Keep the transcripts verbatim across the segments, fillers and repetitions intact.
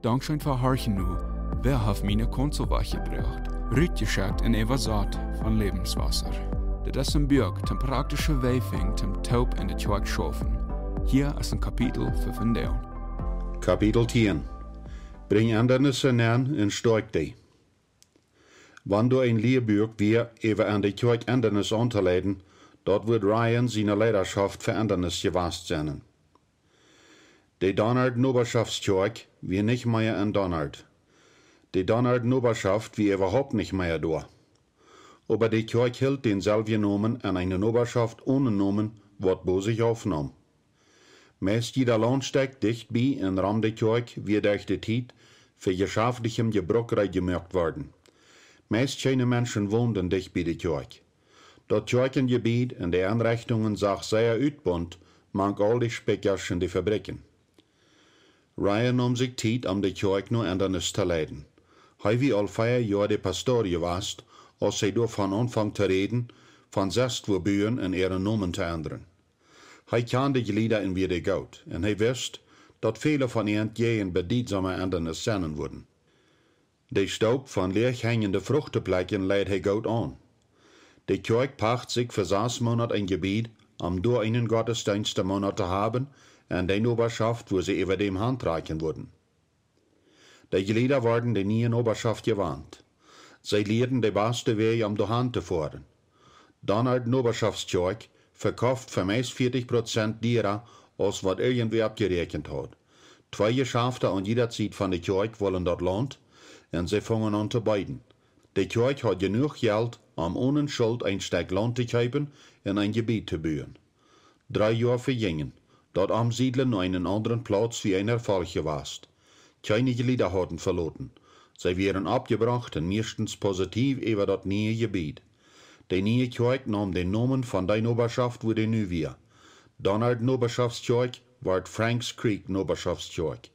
Dankscheen fa horchen nu. Wäa haft miene Konsolwäa jebrocht? Rutjeschekjt un äwasat von Lebenswasser. Dit es een Buak toom praktische Wäaj finjen toom toop enne Kjoakj schaufen. Hia es een Kapitel fa vondoag. Kapitel tieen. Brinj Endanisse nenn un stoakj dee. Wan doa een Liebuak wia äwa enne Kjoakj Endanisse auntoleiden, daut wudd Ryan siene Leidaschoft fa Endanisse jewast sennen. De Donard Nobaschoftskjoakj wia nich mea en Donard. De Donard Nobaschoft wia äwahaupt nich mea doa. Oba de Kjoakj hilt dänselwjen Nomen en eene Nobaschoft onen Nomen, waut bosich aufnaum. Meist jieda Laundstekj dicht bie un rom de Kjoakj wia derch de Tiet fa jeschaftlichem Jebruck reed jemoakt worden. Meist kjeene Menschen wonden dicht bie de Kjoakj. Daut Kjoakjenjebied un de Enrechtungen sach sea utbunt, mank aul de Spikjasch un de Fabrikjen. Ryan naum sikj Tiet, om de Kjoakj no Endanisse to leiden. Hee wia aul vea Joa de Pastor jewast, aus hee doavon aunfunk to räden, von Sestwua buen un äaren Nomen to endren. Hee kjand de Jlieda un wia dee goot, un hee wist, daut väle von an jäajen bediedsomme Endanisse sennen wudden. De Staup von läajhenjende Frucht to plekjen leid hee goot aun. De Kjoakj pacht sikj fa sas Moonat een Jebied, om doa eenen Gottesdeenst de Moonat to haben, un de Nobaschoft, wua see äwa däm hantrakjen wudden. De Jlieda worden de niee Nobaschoft jewant. See lieeden de baste Wäaj, om doa han to foaren. Donard Nobaschoftskjoakj vekoft fa meist vieetich Prozent diera, aus waut irjentwäa oppjeräakjent haud. Twee Jeschafta aun jieda Sied von de Kjoakj wullen daut Launt, un see fungen aun to beeden. De Kjoakj haud jenuach Jelt, om onen Schult een Stekj Launt to kjeepen un een Jebied to buen. Dree Joa vejinjen. Daut Omsiedlen no eenen aundren Plauz wia een Erfolg jewast. Kjeene Jlieda hauden veloten. See wieren oppjebrocht un mieeschtens positiev äwa daut niee Jebied. De niee Kjoakj naum dän Nomen von dee Nobaschoft, wua dee nu wia. Donard Nobaschoftskjoakj wort Franks Creek Nobaschoftskjoakj.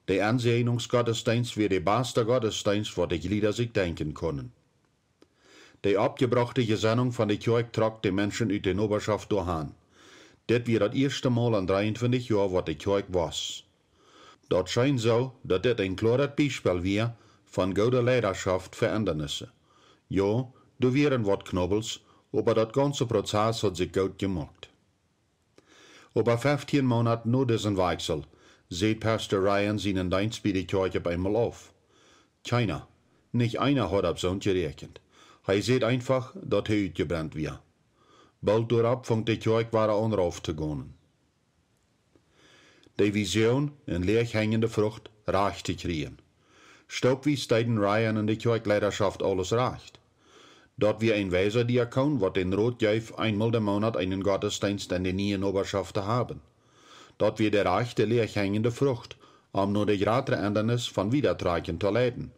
De Ensäajnungsgottesdeenst wia de baste Gottesdeenst, waut de Jlieda sikj denkjen kunnen. De oppjebrochte Jesennunk von de Kjoakj trock de Menschen ut de Nobaschoft doa han. Dit wia daut ieeschte Mol en dreeuntwintich Joa, waut de Kjoakj wos. Daut scheen soo, daut dit een kloaret Biespel wia von goode Leidaschoft fa Endanisse. Jo, doa wieren waut Knubbels, oba daut gaunze Prozess haud sikj goot jemoakt. Oba feftieen Moonat no disen Wajchsel säd Pastor Ryan sienen Deenst bie de Kjoakj opp eemol auf. Kjeena, nich eena haud opp soont jeräakjent. Hee säd eenfach, daut hee utjebrent wia. Boolt doaropp funk de Kjoakj wada aun rauf to gonen. De Visioon un läajhenjende Frucht rajcht to kjrieen. Stoopwies deeden Ryan un de Kjoakjleidaschoft aules rajcht. Daut wia een weisa Diakon, waut dän Rot jeef, eemol de Moonat eenen Gottesdeenst en de niee Nobaschoft to haben. Daut wia de rajchte läajhenjende Frucht, om no de jratre Endanis von wiedatrakjen to leiden.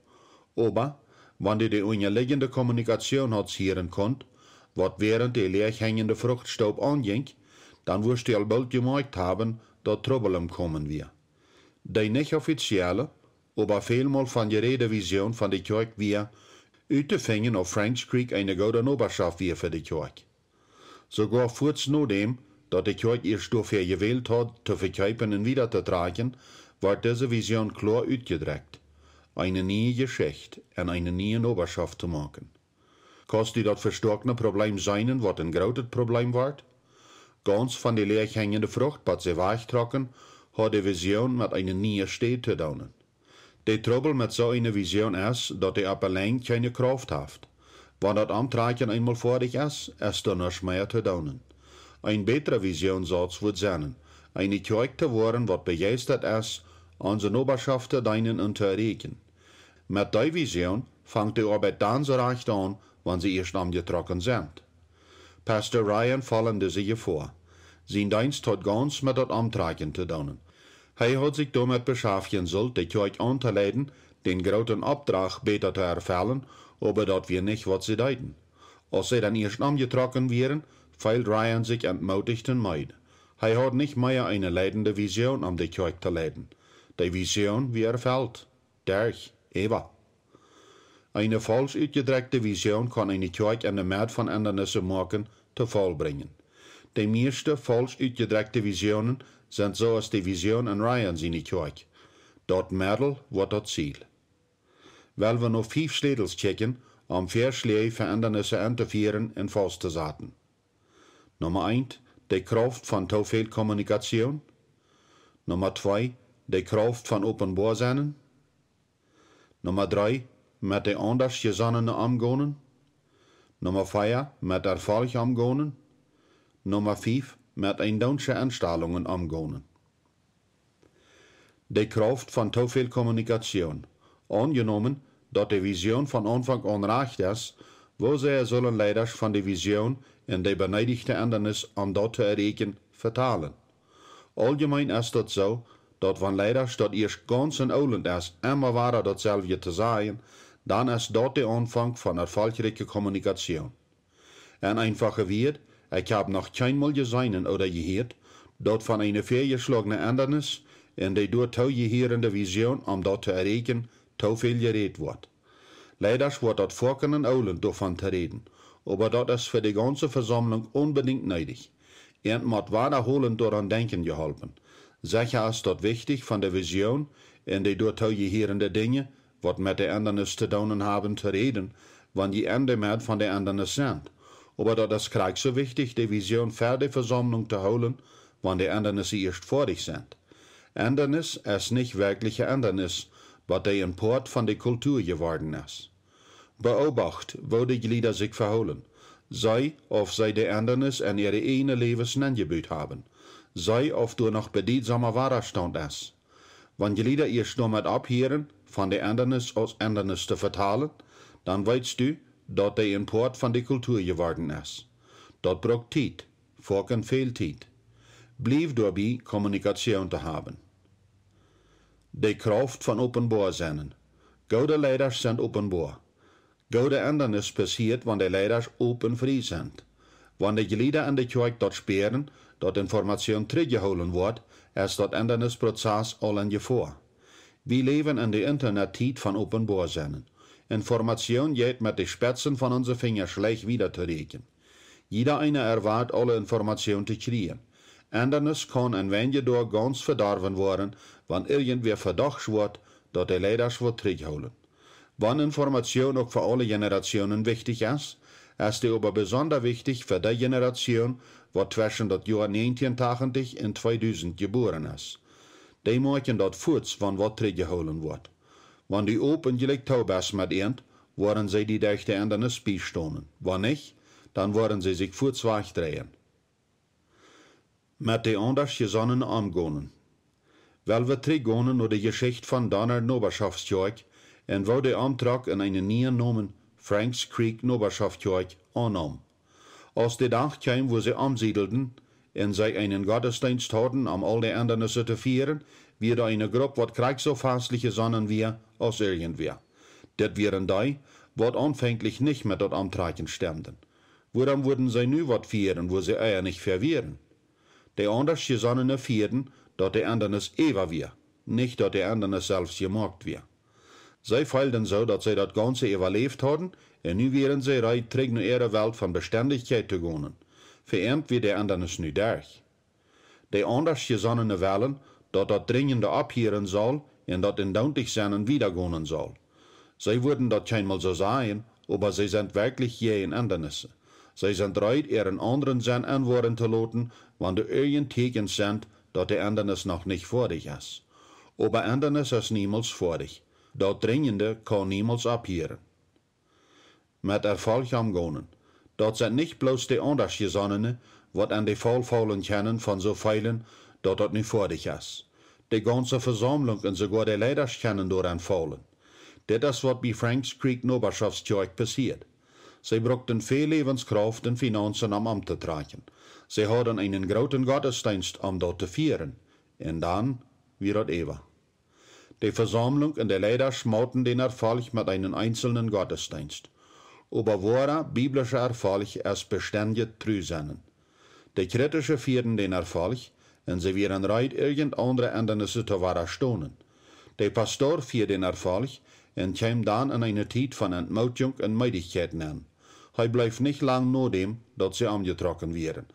Oba, wan du de unjaliejende Kommunikation haudst hieren kunt, waut wäarent de läajhenjende Fruchtstoop aunjinkj, dan wurscht du aul boolt jemoakjt haben, daut Trubbel em Komen wia. De nich offizielle, oba välmol von jeräde Visioon von de Kjoakj wia, uttofinjen, auf Franks Creek eene goode Nobaschoft wia fa de Kjoakj. Soogoa fuaz nodäm, daut de Kjoakj ieescht doafäa jewält haud, to vekjeepen un wiedatotrakjen, wort dise Visioon kloa utjedrekjt: eene niee Jeschicht un eene niee Nobaschoft to moaken. Kaust du daut vestoakne Probleem seenen, waut een grootet Probleem wort? Gaunz von de läajhenjende Frucht, waut see wajchtrocken, haud de Visioon met eene niee Städ to doonen. De Trubbel met soo eene Visioon es, daut dee opp auleen kjeene Krauft haft. Wan daut Omtrakjen eemol foadich es, es doa nuscht mea to doonen. Een bätre Visioonsauz wudd sennen, eene Kjoakj to woaren, waut bejeistat es, onse Nobaschoft to deenen un to erreichen. Met dee Visioon fangt de Oabeit dan soo rajcht aun, wan see ieescht omjetrocken sent. Pastor Ryan foll en dise Jefoa. Sien Deenst haud gaunz met daut Omtrakjen to doonen. Hee haud sikj doamet beschaftjen sullt, de Kjoakj auntoleiden, dän grooten Opdrach bäta to erfellen, oba daut wia nich, waut see deeden. Aus see dan ieescht omjetrocken wieren, feeld Ryan sikj entmootijcht un meed. Hee haud nich mea eene leidende Visioon, om de Kjoakj to leiden. De Visioon wia erfelt. Derch, äwa. Eene faulsch utjedrekjte Visioon kaun eene Kjoakj en de Med von Endanissen moaken, to Faul brinjen. De mieeschte faulsch utjedrekjte Visionen sent soo aus de Visioon en Ryan siene Kjoakj. Daut Meddel woat daut Ziel. Well wie no fief Schlätels kjikjen, om Väaschläaj fa Endanisse auntofieren un faust to saten. Numma eent, de Krauft von too väl Kommunikation. Numma twee, de Krauft von openboa sennen. Numma dree, met de aundasch jesonnene omgonen. Numma vea, met Erfolg omgonen. Numma fief, met eendoonsche Enstalungen omgonen. De Krauft von too väl Kommunikation. Aunjenomen, daut de Vision von Aunfank aun rajcht es, woo sea sullen Leidasch von de Vision un de beneedichte Endanis, om daut to erreichen, vetalen? Auljemeen es daut soo, daut wan Leidasch daut ieescht gaunz en Oolent es, emma wada daut selwje to sajen, dan es daut de Aunfank von erfolgreiche Kommunikation. En eenfache Wieed, ekj hab noch kjeenmol jeseenen ooda jehieet, daut von eene väajeschlogne Endanis un de doatoo jehierende Vision, om daut to erreichen, too väl jerät woat. Leidasch woat daut foaken en Oolent doavon to räden, oba daut es fa de gaunze Vesaumlunk onbedinjt needich. Eent mott wadaholent doaraun denkjen jeholpen. Secha es daut wichtich, von de Vision un de doatoo jehierende Dinja, waut met de Endanis to doonen haben, to räden, wan jie en de Med von de Endanis sent. Oba daut es krakjt soo wichtich, de Vision ver de Vesaumlunk to hoolen, wan de Endanisse ieescht foadich sent. Endanis es nich werkjliche Endanis, bat dee en Poat von de Kultua jeworden es. Beobacht, woo de Jlieda sikj vehoolen. See, auf see de Endanis en äare ieejne Läwes nenjebut haben. See, auf doa noch bedietsoma Wadastaunt es. Wan Jlieda ieescht doamet opphieren, von de Endanis aus Endanis to vetalen, dan weetst du, daut dee en Poat von de Kultua jeworden es. Daut brukt Tiet, foaken väl Tiet. Bliew doabie, Kommunikation to haben. De Krauft von openboa sennen. Goode Leidasch sent openboa. Goode Endanis passieet, wan de Leidasch open frie sent. Wan de Jlieda en de Kjoakj daut spieren, daut Information trigjjehoolen woat, es daut Endanisprozess aul en Jefoa. Wie läwen en de Internettiet von openboa sennen. Information jeit met de Spetzen von onse Finjasch leicht wieda to räkjen. Jieda eena erwart aule Information to kjrieen. Endanis kaun en weinje Doag gaunz vedorwen woaren, wan irjentwäa vedochtsch woat, daut de Leidasch woat trigjhoolen. Wan Information uk fa aule Generationen wichtich es, es dee oba besonda wichtich fa dee Generation, waut tweschen daut Joa näajentieen tachentich un tweedusent jebuaren es. Dee moakjen daut fuats, wan waut trigjjehoolen woat. Wan du open jlikj too best met eent, woaren see die derch de Endanis biestonen. Wan nich, dan woaren see sikj fuats wajchdreien. Met de aundasch jesonnene omgonen. Well wie trigjgonen no de Jeschicht von Donner Nobaschoftsjoakj un woo dee omtrock un eenen nieen Nomen, Franks Creek Nobaschoftsjoakj, aunnaum. Aus de Dach kjeem, wua see omsiedelden un see eenen Gottesdeenst hauden, om aul de Endanisse to fieren, wia doa eene Grupp, waut krakjt soo fastlich jesonnen wia aus irjentwäa. Dit wieren dee, waut aunfenkjlich nich met daut Omtrakjen stemden. Wuarom wudden see nu waut fieren, wua see ea nich fa wieren? De aundasch jesonnene fieeden, daut de Endanis äwa wia, nich daut de Endanis selfst jemoakt wia. See feelden soo, daut see daut gaunze äwaläft hauden, un nu wieren see reed, trigj no äare Welt von Bestendichkjeit to gonen. Fa an wia de Endanis nu derch. De aundasch jesonnene wellen, daut daut drinjende opphieren saul un daut endoonlich sennen wieda gonen saul. See wudden daut kjeenmol soo sajen, oba see sent werkjlich jäajen Endanisse. See sent reed, äaren aundren Senn enwoaren to loten, wan doa irjent Tieekjens sent, daut de Endanis noch nich foadich es. Oba Endanis es niemols foadich. Daut drinjende kaun niemols opphieren. Met Erfolg omgonen. Daut sent nich bloos de aundasch jesonnene, waut en de Faul faulen kjennen von soo feelen, daut daut nu foadich es. De gaunze Vesaumlunk un soogoa de Leidasch kjennen doaren faulen. Dit es waut bie Franks Creek Nobaschoftsjoakj passieed. See brukten väl Läwenskrauft un Finaunzen, om omtotrakjen. See hauden eenen grooten Gottesdeenst, om daut to fieren. Un dan wia daut äwa. De Vesaumlunk un de Leidasch mauten dän Erfolg met eenen eenselnen Gottesdeenst. Oba woara biblischa Erfolg es bestendjet tru sennen. De Kritische fieeden dän Erfolg, un see wieren reed, irjent aundre Endanisse to wadastonen. De Pastor fieed dän Erfolg un kjeem dan en eene Tiet von Entmootjunk un Meedichkjeit nenn. Hee bleef nich lang no däm, daut see omjetrocken wieren.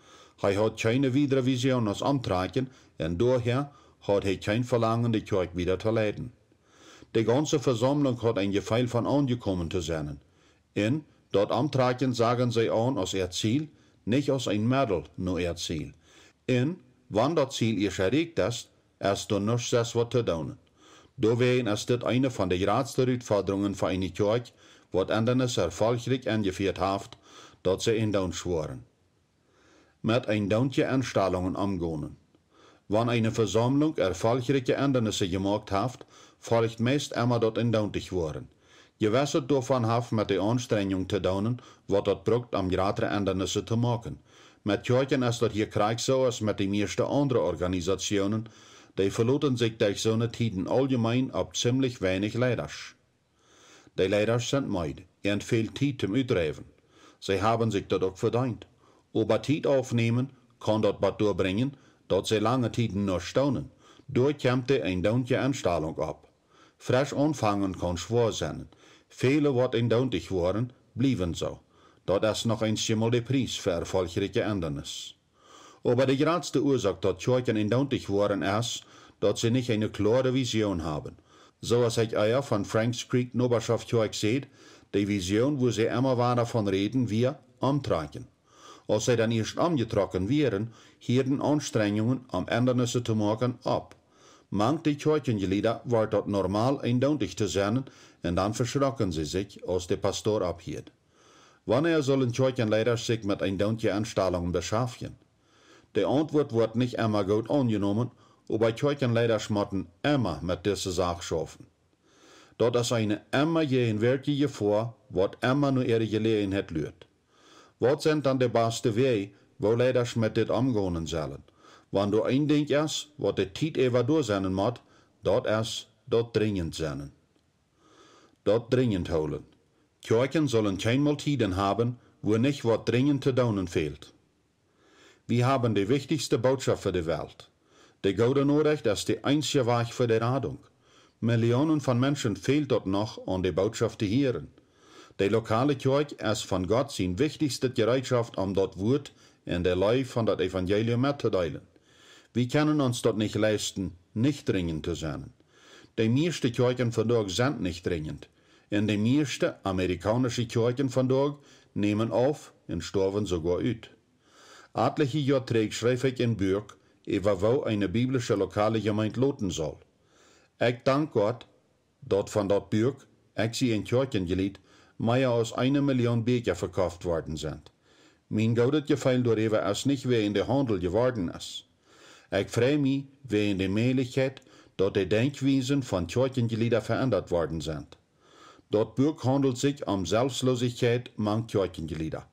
Hee haud kjeene wiedre Vision aus omtrakjen, un doahäa haud hee kjeen Velangen, de Kjoakj wieda to leiden. De gaunze Vesaumlunk haud een Jefeel von aunjekomen to sennen. Un daut Omtrakjen sagen see aun aus äa Ziel, nich aus een Meddel no äa Ziel. Un wan daut Ziel ieescht erreicht es, es doa nuscht es waut to doonen. Doawäajen es dit eene von de jratste Rutfodrungen fa eene Kjoakj, waut Endanisse erfolchrikj enjefieet haft, daut see eendoont woaren. Met eendoonte Enstalungen omgonen. Wan eene Vesaumlunk erfolchrikje Endanisse jemoakt haft, folcht meist emma daut eendoont woaren. Jewesset doavon haft met de Aunstrenjunk to doonen, waut daut brukt om jratre Endanisse to moaken. Met Kjoakjen es daut hia krakjt soo aus met de mieeschte aundre Organisatsionen, dee veloten sikj derch soone Tieden auljemeen opp ziemlich weinich Leidasch. De Leidasch sent meed, an fält Tiet toom utdreiwen. See haben sikj daut uk vedeent. Oba Tiet aufnämen kaun daut bot doa brinjen, daut see lange Tieden nuscht doonen. Doa kjemt de eendoonte Enstalunk opp. Fresch aunfangen kaun schwoa sennen. Väle waut eendoont woaren, bliewen soo. Daut es noch eensjemol de Pries fa erfolchrikje Endanis. Oba de jratste Uasoak daut Kjoakjen eendoont woaren es, daut see nich eene kloare Vision haben. Soo aus ekj ea von Franks Creek Nobaschoftkjoakj säd, de Vision, wua see emma wada von räden, wia omtrakjen. Aus see dan ieescht omjetrocken wieren, hieeden Aunstrenjungen om Endanisse to moaken opp. Mank de Kjoakjenjlieda wort daut normal eendoont to sennen, un dan veschrocken see sikj, aus de Pastor opphieed. Wanea sullen Kjoakjenleidasch sikj met eendoonte Enstalungen beschaftjen? De Auntwuat woat nich emma goot aunjenomen, oba Kjoakjenleidasch motten emma met dise Sach schaufen. Daut es eene emma jäajenwoatje Jefoa, waut emma no äare Jeläajenheit luat. Waut sent dan de baste Wäaj, woo Leidasch met dit omgonen sellen? Wan doa een Dinkj es, waut de Tiet äwa doa sennen mott, daut es daut drinjent sennen. Daut drinjent hoolen. Kjoakjen sullen kjeenmol Tieden haben, wua nich waut drinjent to doonen fält. Wie haben de wichtichste Bootschoft fa de Welt. De goode Norecht es de eensje Wajch fa de Radunk. Millionen von Menschen fält daut noch, aun de Bootschoft to hieren. De lokale Kjoakj es von Gott sien wichtichstet Jereetschoft, om daut Wuat un de Leew von daut Evangelium mettodeelen. Wie kjennen ons daut nich leisten, nich drinjent to sennen. De mieeschte Kjoakjen vondoag sent nich drinjent. Un de mieeschte amerikaunische Kjoakjen vondoag nämen auf un stoawen soogoa ut. Atliche Joa trigj schreef ekj een Buak äwa woo eene biblische lokale Jemeent loten saul. Ekj dank Gott, daut von daut Buak, ekj sie een Kjoakjenjlied, mea aus eene Million Bieekja vekoft worden sent. Mien goodet Jefeel doaräwa es nich wäajen de Haundel jeworden es. Ekj frei mie wäajen de Mäajlichkjeit, daut de Denkjwiesen von Kjoakjenjlieda veendat worden sent. Daut Buak haundelt sikj om Selfstloosichkjeit mank Kjoakjenjlieda.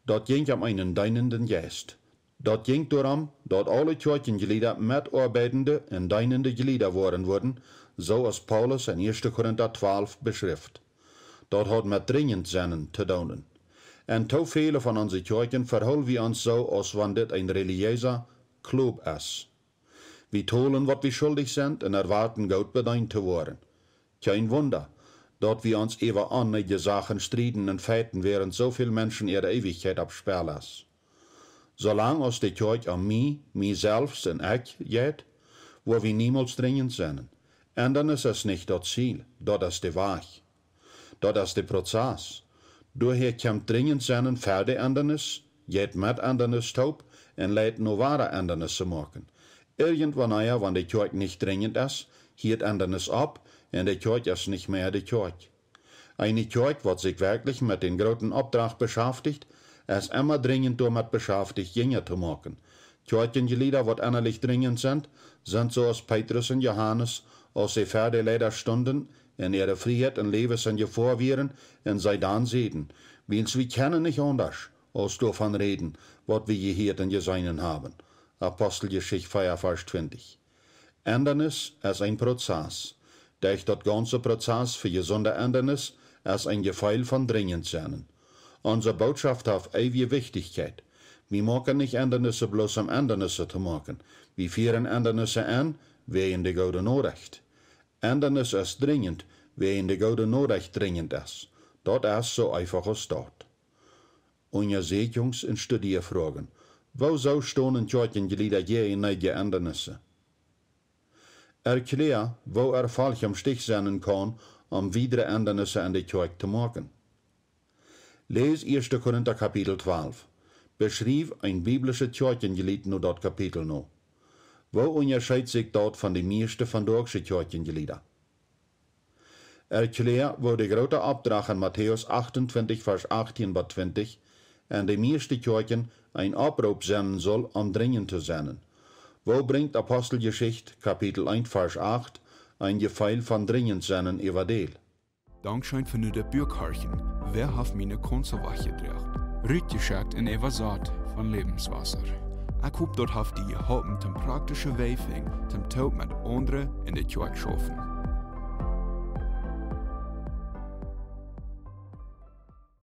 Daut jinkj om eenen deenenden Jeist. Daut jinkj doarom, daut aule Kjoakjenjlieda metoabeidende un deenende Jlieda woaren wudden, soo aus Paulus en ieeschte Korinta twalf beschrift. Daut haud met drinjent sennen to doonen. En too väle von onse Kjoakjen vehool wie ons soo, aus wan dit een relijeesa Klub es. Wie tolen, waut wie schuldich sent, un erwoaten, goot bedeent to woaren. Kjeen Wunda, daut wie ons äwa onneedje Sachen strieden un feiten, wäarent soo väl Menschen äare Eewichkjeit opp Spell es. Soo lang aus de Kjoakj om mie, mie selfst un ekj jeit, woa wie niemols drinjent sennen. Endanis es nich daut Ziel, daut es de Wajch. Daut es de Prozess. Doahäa kjemt drinjent sennen ver de Endanis, jeit met Endanis toop un leit no wada Endanisse moaken. Irjentwanea, wan de Kjoakj nich drinjent es, hieet Endanis opp un de Kjoakj es nich mea de Kjoakj. Eene Kjoakj, waut sikj werkjlich met dän grooten Oppdrach beschaftigt, es emma drinjent doamet beschaftigt, Jinja to moaken. Kjoakjenjlieda, waut ennalich drinjent sent, sent soo aus Petrus un Johanes, aus see ver de Leida stunden un äare Frieheit un Läwes en Jefoa wieren, un see dan säden: Wiels wie kjennen nich aundasch aus doavon räden, waut wie jehieet un jeseenen haben. Aposteljeschicht vea, Varsch twintich. Endanis es een Prozess. Derch daut gaunze Prozess fa jesunde Endanis es een Jefeel von drinjent sennen. Onse Bootschoft haft eewje Wichtichkjeit. Wie moaken nich Endanisse bloos om Endanisse to moaken. Wie fieren Endanisse en wäajen de goode Norecht. Endanis es drinjent, wäajen de goode Norecht drinjent es. Daut es soo eefach aus daut. Unjasäkjungs- un Studiafroagen. Woosoo stonen Kjoakjenjlieda jäajen needje Endanisse? Erkjläa, woo Erfolg em Stich sennen kaun, om wiedre Endanissen en de Kjoakj to moaken. Läs ieeschte Korinta Kapitel twalf. Beschriew een biblischet Kjoakjenjlied no daut Kapitel no. Woo unjascheet sikj daut von de mieeschte vondoagsche Kjoakjenjlieda? Erkjläa, woo de groote Oppdrach en Matäus achtuntwintich, Varsch achtieen bat twintich, en de mieeschte Kjoakjen een Opproop sennen sull, om drinjent to sennen. Woo brinjt Aposteljeschicht Kapitel eent, Varsch acht een Jefeel von drinjent sennen äwadäl? Dankscheen fa nu daut Buak horchen. Wäa haft miene Kaunzel wajchjedroagen? Rutjeschekjt un äwasat von Lebenswasser. Ekj hop, daut haft die jeholpen, toom praktische Wäaj finjen, toom toop met aundre en de Kjoakj schaufen.